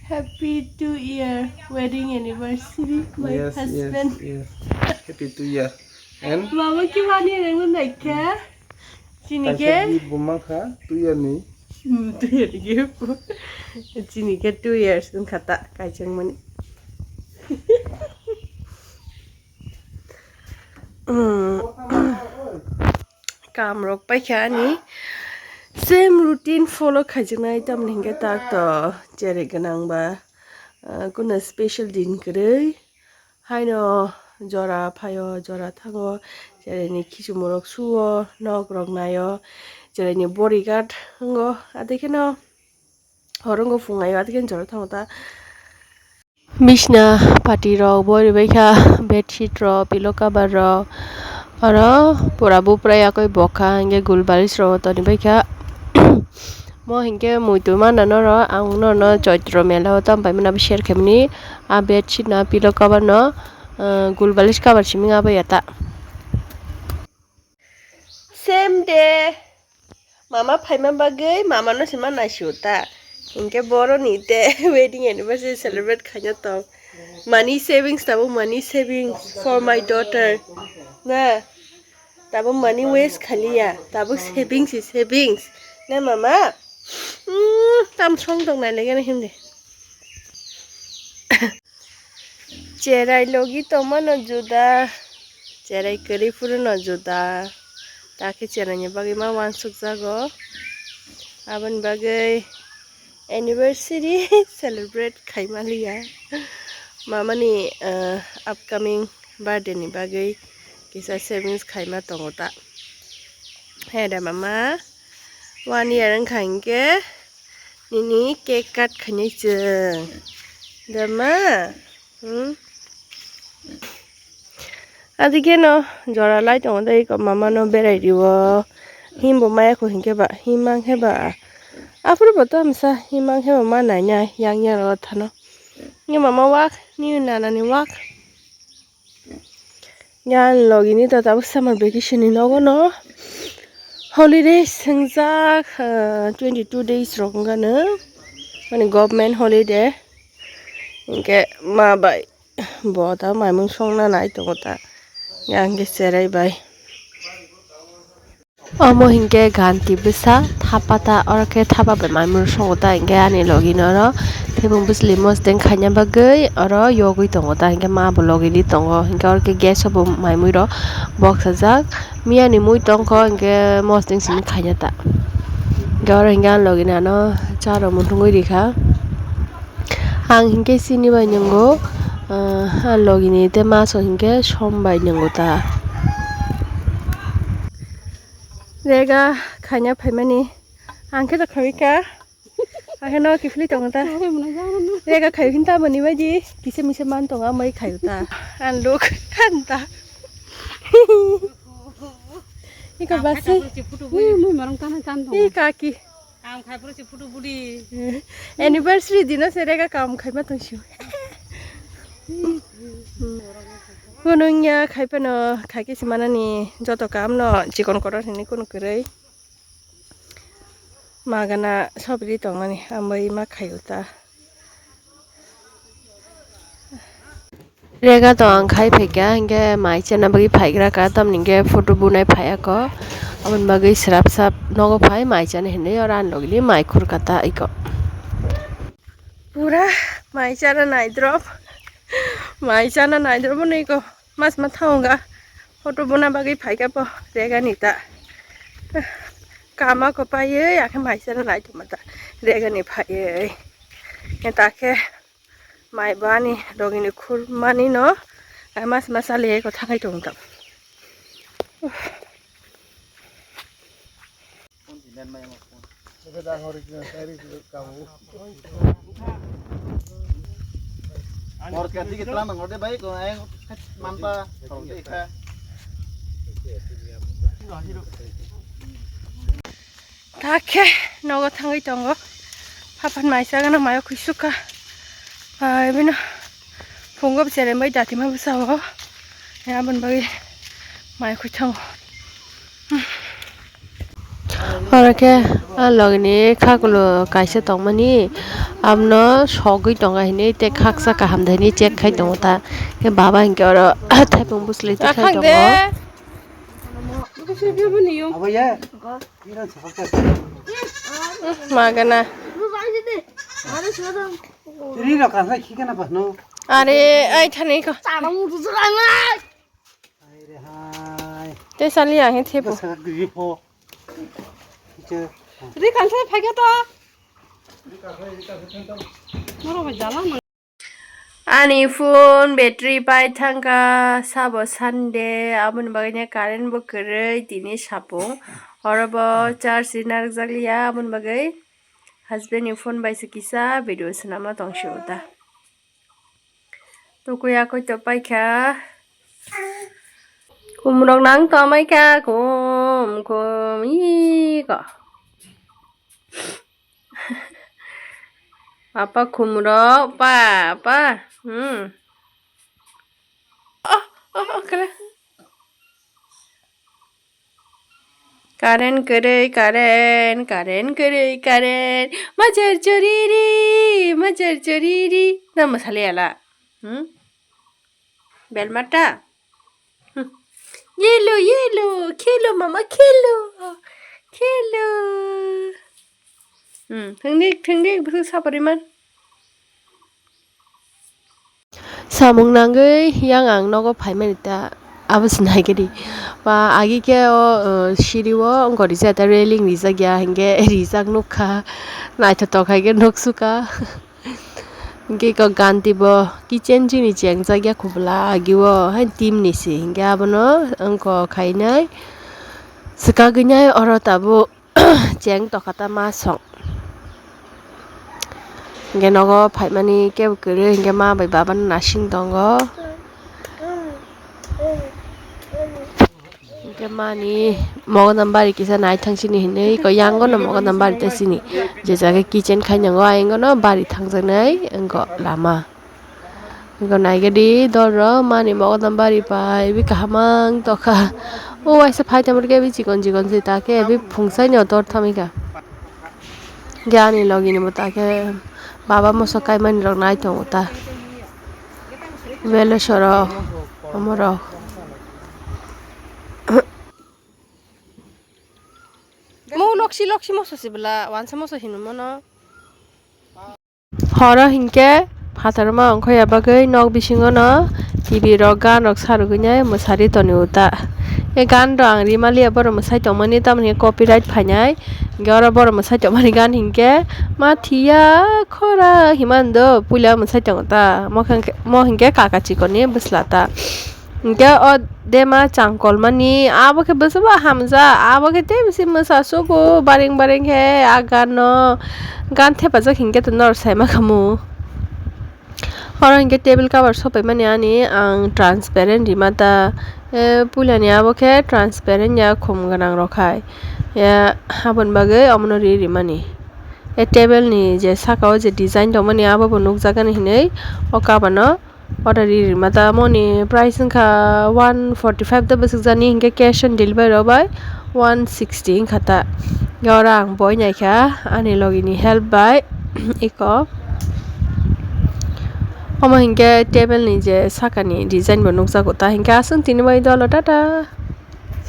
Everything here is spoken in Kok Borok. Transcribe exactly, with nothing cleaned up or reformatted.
Happy two year wedding anniversary, my Yes, yes, husband. Yes. Happy two year. And Mama ki wani rengno naikha? Chini kaisa ke? Gift bo mankha, two year ni. Hmm, two year ni gift. Chini ke two years wngkha ta, kaichangmani. Hmm. Kam rok paikha ani same routine follow khaijaknai, tamni hwnkhe tak to cherai gwnang ba, ah, kuno special din kwrwi. Haino jora phaio, jora thango, cheraini khichumorok suo, nok rok naio, cheraini bodyguard wngo, adikhe no hor wngo phung naio, adikhe jora thango ta. Bisna pati rok bo ribaikha, bedsheet rok, pillow cover rok, oro pura bupra yakui bokha, hingke gul balis rok tonibaikha. Mo hingke muitu mana noro ang nono choitro mela o tamo paimani abo share khaimani. A bedsheet no pillow cover no, ah, gul balis cover simi abo ya ta. Same day. Mama phaima bagwi mama no se ma naisio ta. Hingke boro ni te wedding anniversary celebrate khaina tong. Money savings tabuk money savings for my daughter. Na. Tabuk money waste khaliya. Tabuk savings is savings. Na mama? Mm, tam song tong nai lege na himde. Cherai logi tongmano juda, cherai kwrwi phuru no juda. Takhe cheraini bagwi ma uansukjago. Aboni bagwi anniversary celebrate khaima liya. Mamani, ah, upcoming birthday ni bagwi kisa savings khaima tongo ta. He de mama, one year wngkha hinkhe nini cake cut khainai chwng. De ma? Hmm? Adikhe no jora lai tongo de, iko mama no berai rio. Himbo maya kho hinkhe ba, him mankhe ba. Aphuru bo tamsa him mankhe ba ma naina yang yang ro thano. Ni mama wak, ni nana ni wak. Yan logi ni to tabuk summer vacation ni nogo no holiday swngjak, ah, twenty two days rok wngkha no, mani government holiday. Hinkhe ma bai bo ta maimung songna nai tongo ta, yang khe cherai bai. Omo hinkhe ganti bwsa thapa ta, oro khe thapa bai maimung songo ta, hinkhe ani logi no oro thebung bwsli mosdeng khaina bagwi oro yogwi tongo ta, hinkhe ma bo logi di tongo, hinkhe oro khe gas o bo maimui rok boksajak, miya ni mui tongkho hinkhe mosdeng simi khaina ta, hinkhe oro hinkhe ani logi ni ano cha rok muthungwi rikha. Ang hinkhe chini bai nwngo, ah, ani logi ni tei maso hinkhe som bai nwngo ta. Rega khaina phaimani ang khe to khawi kha. Ang khe no kiphilwi tongo ta. Rega khawi khin ta boni baidi kisa misa man tongo amai khayo ta. Ang luk khan ta. Ika basi. Mui mui marong tana tan tongo. Ika ki. Kam khai phuru se photo budi. Anniversary dino se rega kam khaima tong siu. Hunung ya khai phano khai khe se manani joto kam no chikon kotor hini kunu kwrwi. Magana sobri tongmani ambai ma khayu ta. Rega to ang khai phaikha, hinkhe mai chana bagwi phaigra ka, tamni hinkhe photo bunai phaiya ko. Aboni bagwi srap srap nogo phai mai chana hinwi oro ani logini mai khurka ta iko. Pura mai chana naidrop, mai chana naidrop no iko mas ma thaunga. Photo buna bagwi phaikha po rega ni ta. Kama ko paiwi akhe mai chana naitoma ta rega ni phaiwi. Ta khe. Mai bo ani rogini khurmani no, ai mas mas ali ko thangai tong tong. Mor kati ke tlang nang orde bai ko ai manpa. Ta khe nogo thangwi tongo. Phaphan mai chagana mayo khuisukha. Ai bino phungo bwchare bai datima bwsao. Aboni bagwi mai khui thango. Oro khe a logini khakulo kaisa tongmani, abono sogwi tongo hinwi tei khaksa kaham de hinwi check khai tongo ta. Khe baba hinkhe oro thaipung bwswlwi twi khai tongo. Abo ye? Magana. Ri rok kan sai khikana ba no. Are, ai thani ko. Ai re hai. Te sali ang he thepo. Bwswk gri pho. Ri kan sai phai khe to. Moro bai jala na. Ani phone battery pai thangkha, sabo Sunday, aboni bagwi ne current bo kwrwi tini sapung. Oro bo charge ri narwkjak liya, aboni bagwi husband ni phone bai se kisa video swnamna tong sio ta. Tukui akoi to paikha. Khumrok nang to maikha, khum, khum, ii ko. Apa khumrok, pa, pa. Hmm. Oh, oh, oh, kala. Current kwrwi, current, current kwrwi, current. Majar choriri, majar choriri. Na masali ala. Hmm? Belmata? Hmm. Yellow, yellow. Khelo, mama, khelo. Khelo. Hmm. Thangdik, thangdik. Bwswk sapariman. Samung nangwi yang ang nogo phaimani ta abo se naikhe di. Ba agi khe o, o, siri o wngkha rijak ta railing rijak ya hinkhe rijak nukha. Naithotok hai khe nuksukha. Hinkhe eko ganti bo kitchen chini chengjak ya kubula agi o hai team ni se hinkhe abono wngkha khainai swkagwi nai oro tabuk. Cheng tokha ta ma song. Hinkhe nogo phaimani kebo kwrwi hinkhe ma bai baba no nasing tongo. Hinkhe mani mogodam bari kisa naithang sini hinwi ko yango no mogodam bari ta sini. Je jaga kitchen khainango ayang no bari thangjaknai wngkha lama. Ego naigadi doro mani mogodam bari pai bi kaham ang tokha. O waisa phai tongmani khe bi chikon chikon se ta khe bi phungsaino dor thamikha. Ge ani logini bo ta khe baba moso kaimani rok nai tongo ta. Belesoro omorok. Mo loksi loksi moso sibla wansa moso hinumono. Horo hinkhe phatarma ongkhorya bagwi nok bisingo no T V rok gan rok sarugwi nai mwsari toni uta. E gan rok ang rimaliya borok mwsai tongmani tamoni copyright phainai. Hinkhe oro borok mwsai tongmani gan hinkhe mathiya khora himando puila mwsai tongo ta. Mo hinkhe, mo hinkhe kaka chikoni bwsla ta. Hinkhe o dema changkolmani abo khe bwswk bo hamjak, abo khe tei bisi mwsa sugo baring baring khe a gan no gan thepajak hinkhe to norok saima khamu. Oro hinkhe table cover sopaimani ani ang transparent rima ta, eh, puilani abo khe transparent ya khum gwnang rok hai, ya aboni bagwi omono ri rimani. E table ni je saka o je design tongmani abo bo nukjakgani hinwi o cover no. Order ri rima ta moni price wngkha one forty five ta bwswk jani hinkhe cash on delivery rok bai one sixty wngkha ta. Oro ang boi naikha ani logi ni help bai eko. Omo hinkhe table ni je saka ni design bo nukjago ta hinkhe aswk tini bai dolo tata.